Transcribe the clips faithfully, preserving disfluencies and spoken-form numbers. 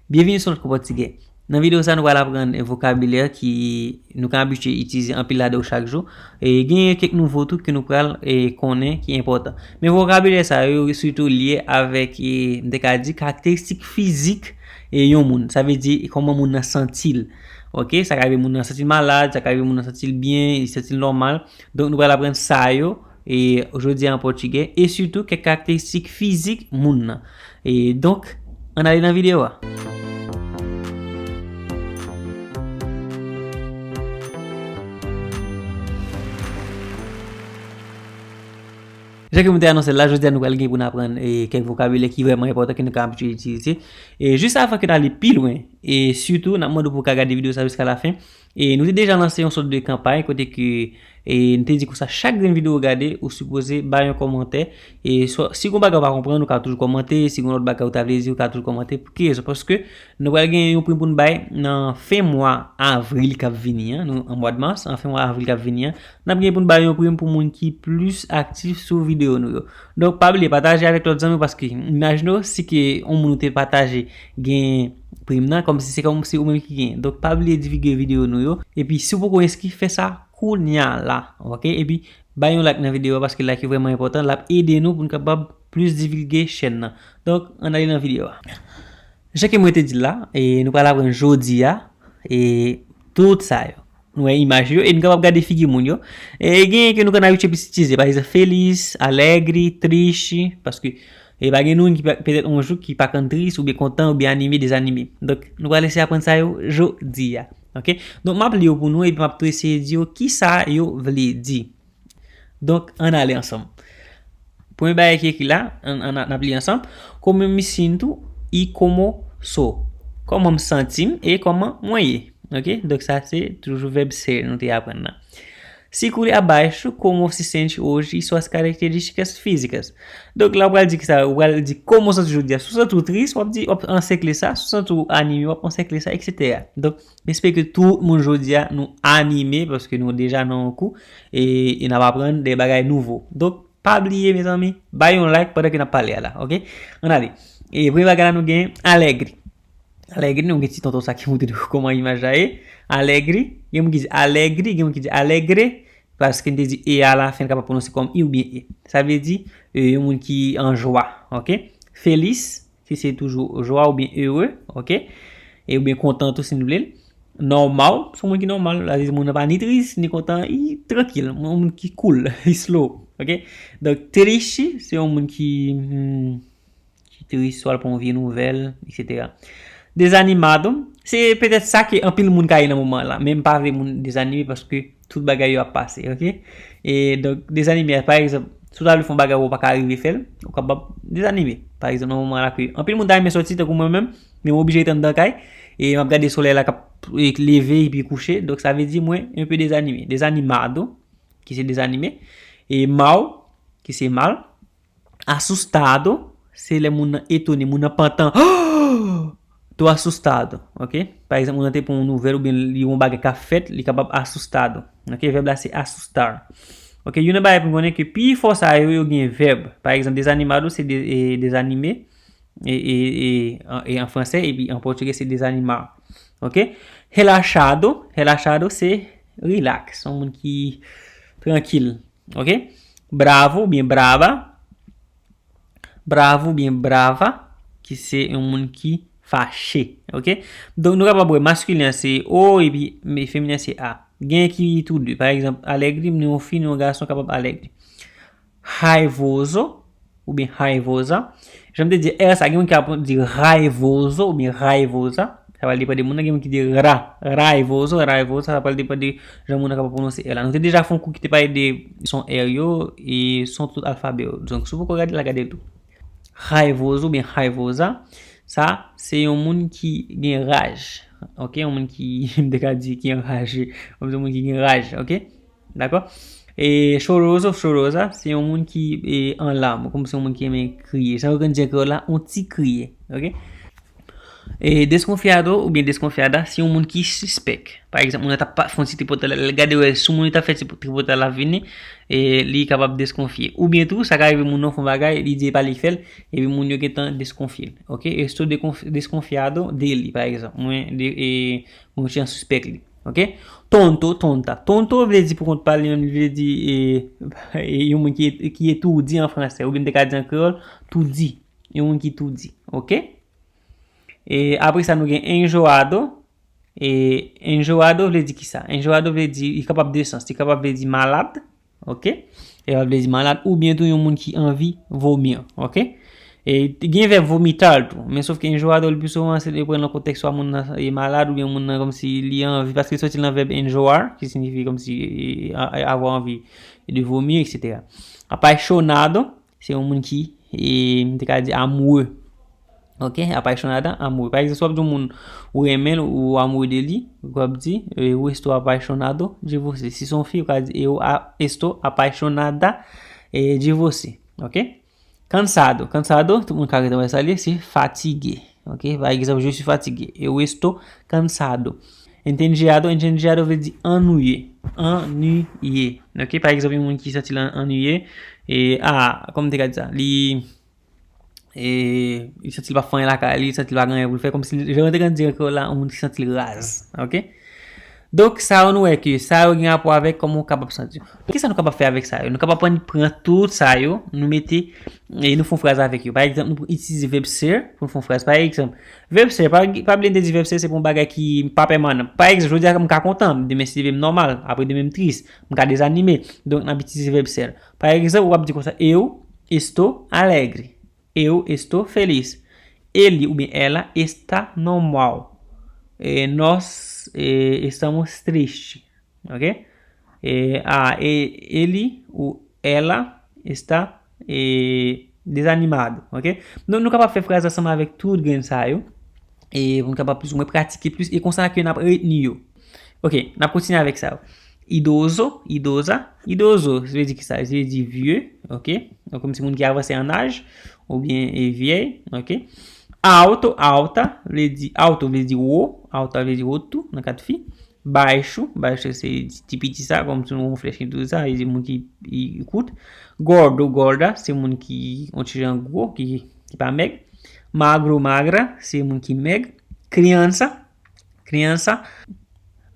Byenvini sou Not Kou Pòtigè. Nan videyo sa, nou pral aprann vokabilè ki nou ka abitye itilize anpil ladan yo chak jou. E gen kèk nouvo tou ke nou pral, e, konnen ki enpòtan. Men vokabilè sa yo, yo sitou lye avèk, e, m te ka di, karakteristik fizik, e, yon moun. Sa vle di kòman moun nan santi l. Oke? Sa ka rive moun nan santi l malad, sa ka rive moun nan santi l byen, li santi l nòmal. Donk, nou pral aprann sa yo, e, jodi a an pòtigè, e sitou kèk karakteristik fizik moun nan. E donk, ann ale nan videyo a. Jan ke mwen te anonse l la, jodi a nou pral gen pou n aprann, e, kèk vokabilè ki vrèman enpòtan ke nou ka abitye itilize. E jis avan ke n ale pi lwen, e sitou, n ap mande w pou w ka gade videyo sa jiska lafen. E nou te deja lanse yon sòt de kanpay kote ke, e, nou te di konsa chak grenn videyo w gade, ou sipoze bay yon kòmantè. E swa, si gon bagay ou pa konprann, ou ka toujou kòmante. Si gon lòt bagay ou ta vle di, ou ka toujou kòmante. Pou ki rezon? Paske nou pral gen yon prim pou n bay nan fen mwa avril k ap vini an. Nou an mwa de mas, an fen mwa avril k ap vini an, n ap gen pou n bay yon prim pou moun ki plis aktif sou videyo nou yo. Donk, pa bliye pataje avèk lòt zanmi w, paske imajine w si ke yon moun ou te pataje gen prim nan, kòmsi se kòmsi ou menm ki genyen. Donk, pa bliye divige videyo nou yo. Epi, si w poko enskri, fè sa kounya la. Oke? Epi, bay yon like nan videyo a, paske like yo vrèman enpòtan. L ap ede nou pou n kapab plis divige chèn nan. Donk, ann ale nan videyo a. Jan ke mwen te di l la, e nou pral aprann jodi a, e tout sa yo. Nou wè imaj yo, e nou kapab gade figi moun yo. E genyen ke nou konn abitye plis itilize, pa egzanp, feliz, alegre, triste, paske, e pa gen nou ki pa, petèt yon jou ki pa konn tris, oubyen kontan, oubyen anime, dezanime. Donk, nou pral eseye aprann sa yo jodi a. Oke? Donk, m ap li yo pou nou, epi m ap tou eseye di yo kisa yo vle di. Donk, ann ale ansanm. Premye bagay ki ekri la, ann, ann, n ap li ansanm. Como me sinto e como sou. Kòman m santi m e kòman mwen ye. Oke? Donk, sa se toujou vèb ser nou te aprann nan. Segure abaixo como se sente hoje e suas características físicas. Donk, la, ou pral di ki sa, ou pral di kòman w santi w jodi a. Si w santi w tris, w ap di, w ap ansèkle sa. Si w santi w anime, w ap ansèkle sa, etsetera. Donk, m espere ke tout moun jodi a nou anime, paske nou deja nan yon kou, e, e n ap aprann de bagay nouvo. Donk, pa bliye, mezanmi, bay yon like pandan ke n ap pale a la, oke? Ann ale. E premye bagay la, nou gen alegre. Alegre, nou gen ti tonton sa ki montre nou kòman imaj la ye. Alegre, gen moun ki di alegre, gen moun ki di alegre, paske n te di e a la fen kapab pwononse kòm i oubyen e. Sa vle di, e, yon moun ki an jwa, oke? Feliz, ki se toujou jwa oubyen ere, oke? E oubyen kontan tou si nou vle l. Nòmal, se yon moun ki nòmal, sa vle di moun nan pa ni tris, ni kontan, li trankil, yon moun ki cool, li slow, oke? Donk, triste, se yon moun ki, hmm, ki tris, swa l pran yon vye nouvèl, etsetera. Desanimado, se petèt sa ke anpil moun ka ye nan moman la, men m pa vle moun dezanime paske tout bagay yo ap pase, oke? E donk, dezanime, pa egzanp, si w ta vle fè yon bagay ou pa ka rive fè l, ou kapab dezanime. Pa egzanp, nan moman la ke anpil moun ta renmen sòti, tankou mwen menm, men m oblije ret anndan kay, e m ap gade solèy la k ap, e, leve epi kouche, donk sa vle di mwen un peu dezanime. Desanimado, ki se dezanime, e mal, ki se mal, asustado, se lè moun nan etone, moun nan pantan. Tô assustado, oke? Pa egzanp, moun nan te pran yon nouvèl oubyen li yon bagay k ap fèt, li kapab asustado. Oke? Vèb la se asustar. Oke? Youn nan bagay pou n konnen ke pi fò sa yo, yo gen vèb. Pa egzanp, desanimado se de, e, dezanime, e, e, e, an, e an fransè, epi an pòtigè se desanimar. Oke? Relaxado, relaxado se relax, yon moun ki trankil. Oke? Bravo oubyen brava. Bravo oubyen brava, ki se yon moun ki fache. Oke? Donk, nou kapab wè maskilen an se o, epi, men feminen an se a. Gen ki tou de. Pa egzanp, alegre, ni yon fi, ni yon gason kapab alegre. Raivoso, oubyen raivosa. Jan m te di, R sa, gen moun ki ap di raivoso oubyen raivosa. Sa pral depann de moun nan, gen moun ki di ra, raivoso, raivosa, sa pral depann de jan moun nan kapab pwononse R la. Nou te deja fè yon kou ki te pale de son R yo, e son tout alfabè yo. Donk, si w poko gade l la, gade l tou. Raivoso oubyen raivosa, sa, se yon moun ki gen raj. Oke, yon moun ki, m te ka di ki anraje. Yon moun ki gen raj, oke? Dakò? E choroso, chorosa, se yon moun ki, e, an lam, kòm se yon moun ki renmen kriye. Jan yo konn di an kreyòl la, on ti kriye. Oke? E desconfiado oubyen desconfiada, se yon moun ki sispèk. Pa egzanp, moun nan t ap fè yon ti tripotay, lè l gade wè sou moun li t ap fè ti tripotay la vini, e li kapab deskonfye. Oubyen tou, sa ka rive moun nan fè yon bagay, li di e pa li k fè l, epi moun yo gentan deskonfye l. Ok? Estou desconfiado de li, pa egzanp. Mwen, de, e, mwen ti jan sispèk li. Ok? Tonto, tonta. Tonto vle di pou kont pa li menm, li vle di e, e, yon moun ki, ki etoudi an fransè, oubyen m te ka di an kreyòl, toudi. Yon moun ki toudi. Ok? E apre sa, nou gen enjoado. E enjoado vle di kisa? Enjoado vle di, li kapab de sans. Li kapab vle di malad, ok? Li kapab vle di malad, oubyen tou yon moun ki anvi vomi, ok? E gen vèb vomitar tou, men sof ke enjoado, le pli souvan, se li pran nan kontèks swa moun nan e malad, oubyen moun nan kòmsi li anvi, paske li soti nan vèb enjoar, ki siyifi kòmsi e, e, avoir envie de vomir, et cetera. Apaixonado, se yon moun ki, e, m te ka di amoureux. Ok? Apaixonada, amoureux. Pa egzanp, si w ap di yon moun ou renmen l, ou amoureux de li, ou ap di, e, eu estou apaixonado de você. Si se yon fi, ou ka di, eu a, estou apaixonada, e, de você. Ok? Cansado. Cansado, tout moun ka gentan wè sa l ye, se fatige. Ok? Pa egzanp, je suis fatigué. Eu estou cansado. Entediado, entediado vle di annuiye. Annuiye. Ok? Pa egzanp, yon moun ki santi l an- annuiye, e, a, kòman m te ka di sa? Li, e, li santi l pa fè anyen lakay li, li santi l pa gen anyen pou l fè, kòmsi, jan mwen te konn di ankò la, yon moun ki santi l raz. Ok? Donk, sa yo nou wè ke sa yo gen rapò avèk kòman w kapab santi w. Kisa nou kapab fè avèk sa yo? Nou kapab pran, pran tout sa yo, nou mete, e nou fè yon fraz avèk yo. Pa egzanp, nou itilize vèb ser pou nou fè yon fraz. Pa egzanp, vèb ser, pa, pa bliye m te di vèb ser se pou yon bagay ki pa pèmanan. Pa egzanp, jodi a m ka kontan, demen si Dye vle m nòmal, apre demen m tris, m ka dezanime. Donk, n ap itilize vèb ser. Pa egzanp, ou ap di konsa, eu estou alegre. Eu estou feliz. Ele oubyen ela está normal. E, nós, e, estamos triste. Ok? E, a, e, ele ou ela está, e, desanimado. Ok? Donk, nou kapab fè fraz ansanm avèk tout grenn sa yo. E pou nou kapab plis ou mwen pratike plis. E konsa ke n ap retni yo. Ok, n ap kontinye avèk sa yo. Idoso, idoza, idoso, se vle di ki sa? Se vle di vye, ok? Donk, kòmsi moun ki avanse an aj, oubyen e vyèy, ok? Alto, alta, vle di, alto vle di wo, alta vle di wo tou, nan ka fi. Baixo, baixo se ti piti sa, kòmsi yon flèch ki tou sa, vle di moun ki, ki kout. Gordo, gorda, se moun ki, yon ti jan gwo, ki, ki pa mèg. Magro, magra, se moun ki mèg. Criança, criança.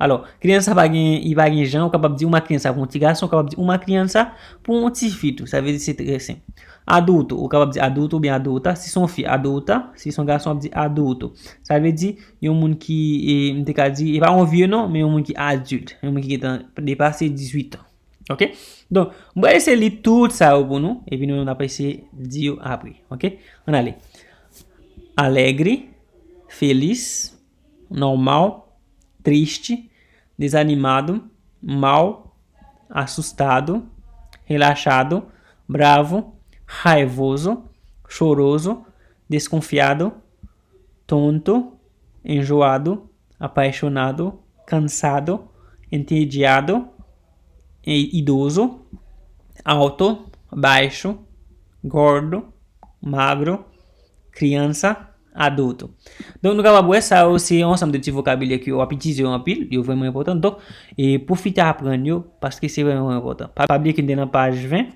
Alò, criança pa gen, li pa gen jan, ou kapab di uma criança pou yon ti gason, ou kapab di uma criança pou yon ti fi tou. Sa vle di se trè senp. Adulto, ou kapab di adulto oubyen adulta. Si se yon fi, adulta. Si se yon gason, w ap di adulto. Sa vle di yon moun ki, e, m te ka di, e pa yon vye non, men yon moun ki adilt. Yon moun ki gentan depase dizuit an. Ok? Donk, m pral eseye li tout sa yo pou nou, epi nou, n ap eseye di yo apre. Ok? Ann ale. Alegre, feliz, normal, triste, desanimado, mal, assustado, relaxado, bravo, raivoso, choroso, desconfiado, tonto, enjoado, apaixonado, cansado, entediado, e idoso, alto, baixo, gordo, magro, criança, adulto. Donk, nou kapab wè sa yo se yon ansanm de ti vokabilè ke w ap itilize yo anpil, yo vrèman enpòtan. Donk, e pwofite aprann yo, paske se vrèman enpòtan. Pa, pa bliye ke n te nan paj ven.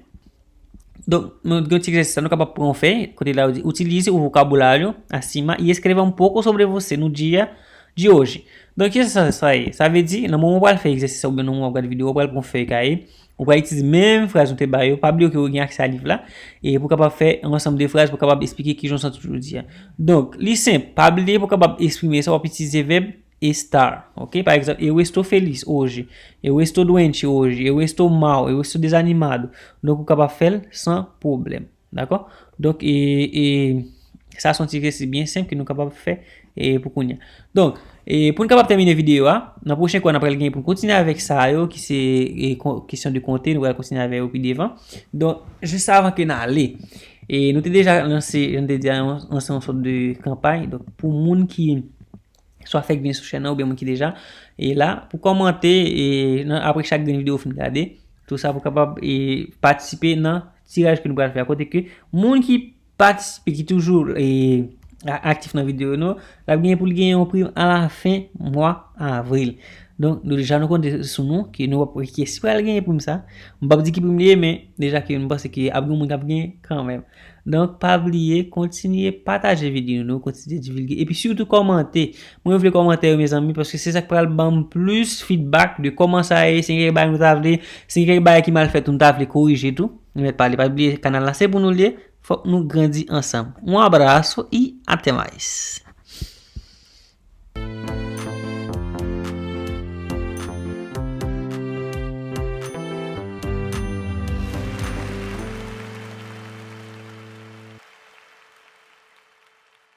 Donk, nou gen ti egzèsis la, nou kapab pran yon fèy, kote la yo di, utilize o vokabulário acima e escreva um pouco sobre você no dia de hoje. Donk, kisa sa, sa ye? Sa vle di, nan moman w pral fè egzèsis la, oubyen nan moman w ap gade videyo, w pral pran fèy kaye, ou pral itilize menm fraz nou te ba yo. Pa bliye ke w gen aksè a liv la, e pou w kapab fè yon ansanm de fraz, pou w kapab esplike kijan w santi w jodi a. Donk, li senp, pa bliye pou w kapab eksprime sa, w ap itilize vèb estar, ok? Pa egzanp, eu estou feliz hoje. Eu estou doente hoje. Eu estou mal. Eu estou desanimado. Donk, ou kapab fè l san pwoblèm. Dakò? Donk, e, e, sa se yon ti egzèsis byen senp ke nou kapab fè, e, pou kounye a. Donk, e, pou n kapab tèmine videyo a, nan pwochen kou, n ap pral gen pou n kontinye avèk sa yo, ki se, e, kon-, kesyon de konte, nou pral kontinye avè yo pi devan. Donk, jis avan ke n ale, e, nou te deja lanse, jan m te di a, lanse yon sòt de kanpay. Donk, pou moun ki swa fèk vin sou chèn nan, oubyen moun ki deja e la, pou kòmante, e, nan, apre chak grenn videyo w fin gade, tou sa pou kapab, e, patisipe nan tiraj ke nou pral fè a, kote ke moun ki patisipe, ki toujou, e, a- aktif nan videyo nou, l ap genyen pou l genyen yon prim alafen mwa avril. Donk, nou deja nou konte sou nou ke nou p ap wè kiyès ki pral genyen prim sa. M p ap di ki prim li ye, men deja ke m panse ke ap gen moun k ap genyen kanmenm. Donk, pa bliye, kontinye pataje videyo nou, kontinye divilge, epi sitou kòmante. Mwen vle kòmantè yo, mezanmi, paske se sa k pral ban m plis feedback de kòman sa ye, si gen kèk bagay nou ta vle, si gen kèk bagay ki mal fèt, nou ta vle korije tou. Nou mèt pale, pa bliye, kanal la se pou nou l ye, fòk nou grandi ansanm. Un abraço e até mais.